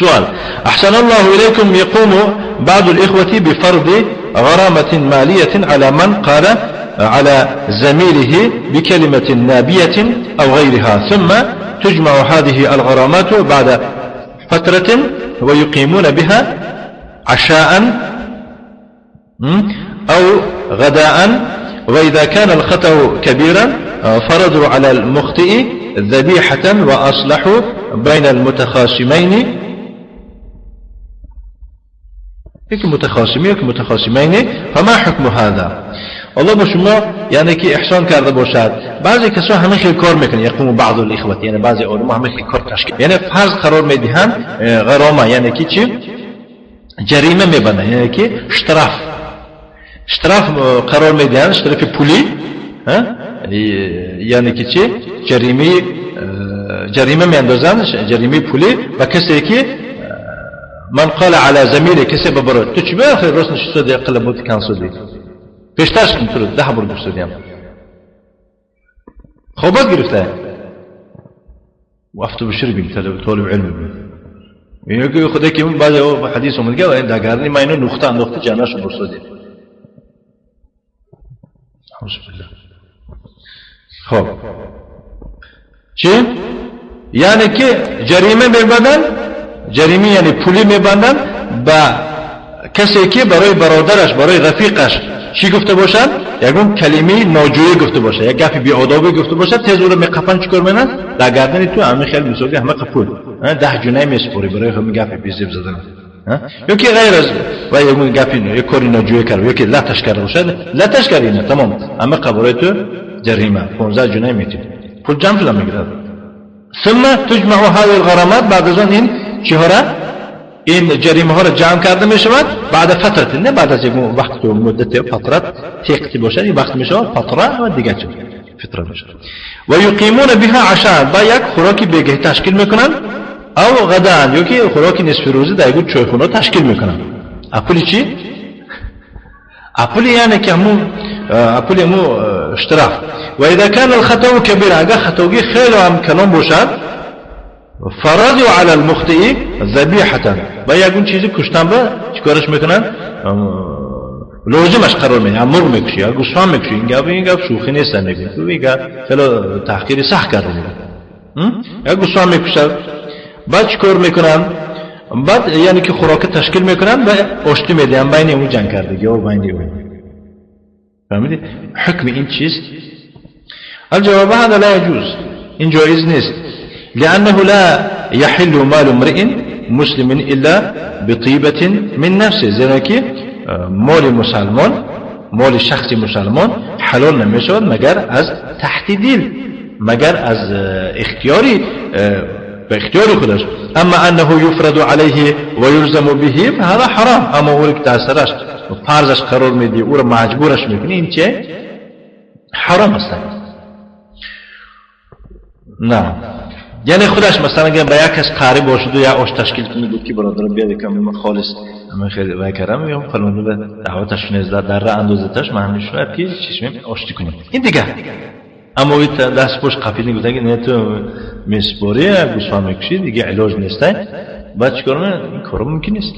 سؤال: أحسن الله إليكم، يقوم بعض الإخوة بفرض غرامة مالية على من قال على زميله بكلمة نابية أو غيرها، ثم تجمع هذه الغرامات بعد فترة ويقيمون بها عشاء أو غداء، وإذا كان الخطأ كبيرا فرضوا على المخطئ ذبيحة وأصلحوا بين المتخاصمين، متخاصمين، فما حكم هذا؟ الله با شما یعنی که احسان کرده باشد. بعضی کسا همه خیلی کار میکنن، یقوم بعض الاخوت، یعنی بعضی علما همه خیلی کار تشکیل، یعنی فرض قرار میدهن غرامه، یعنی که چی؟ جریمه میبندن، یعنی که شتراف قرار میدهن، شتراف پولی، یعنی که چی؟ جریمه میاندازن، جریمه پولی و کسی که من قال على زميله کسی ببرد تو چی بخیر راست نشسته دی قلب بود کنسل دی پیشترش تو 10 بار گفته دیم خوبت گرفته وقت بشر بیم طالب علم بیم میگه خدا که اون بعضی حدیث اومد که در گردنی ما اینو نقطه انداخته جناش برسودی. اعوذ بالله. خب چی؟ یعنی که جریمه میبندن، جریمه یعنی پولی میبندن با کسی که برای برادرش، برای رفیقش چی گفته باشد؟ یکون کلمه ناجوری گفته باشه، یک گپ بی‌آدابی گفته باشه، تیز او رو میقپن چیکار میکنن؟ در گردن تو همه خیلی مساوی همه قپول 10 جنيه میسپاری برای همین گپ بی‌زیب زدن، یا که غیر از و یکون گپی یک کاری ناجوری کرد، یا که لتش کرده باشه، لتش کرد تمام همه قبرای تو جریمه 15 جنيه میتی پول جمع شده میگیرد. ثم تجمع هذه الغرامات، بعد از آن این چهره این جریمه ها را جمع کرده می شود بعد فترة، نه بعد از یک وقت و مدت فترت تیقتی باشد، این وقت می شود فتره و دیگه چیز فتره می شود. و یقیمون بها عشاء، با یک خوراکی بیگه تشکیل میکنن، او غدان، یا که خوراکی نصف روزی در یک چایخونه تشکیل میکنن. اپولی چی؟ اپولی یعنی که همون اپولی همون اشتراف. و اذا كان الخطأ كبيرا، اگر خطاگی خیلی هم کلام باشد، فرضوا على المخطئ ذبيحة، و یکون چیزی کشتن با چیکارش میکنن؟ لازمش قرار میدن، مرغ میکشی یا گوسفند میکشی. این گپ این گپ شوخی نیست، میگه تو میگه خیلی تحقیر سخت کرده میگه یا گوسفند میکشن. بعد چیکار میکنن؟ بعد یعنی که خوراک تشکیل میکنن و آشتی میدن بین اون جنگ کردگی و بین اون. فهمیدی؟ حکم این چیز؟ الجواب هذا لا يجوز، این جایز نیست. لأنه لا يحل مال امرئ مسلم إلا بطيبة من نفسه، زیرا که مال مسلمان، مال شخص مسلمان حلال نمیشود مگر از تحت دل، مگر از اختیاری، به اختیار خودش. اما انه يفرض عليه ويلزم به فهذا حرام. اما او که در سرش فرضش قرار میدی، او را مجبورش میکنی، این چه حرام است. نه یعنی خودش مثلا اگر به یک کس قاری باشد و یا آش تشکیل کنه، گفت که برادر بیا که من خالص من خیلی وای کردم میگم فلان به دعوتش نزد در را اندازتش من شاید که چشم آشتی کنیم این دیگه. اما وی دست پشت قفیل گفتن که نه تو مسپوری گوسفند میکشی دیگه علاج نیست، بعد چیکار کنم؟ این کار ممکن نیست.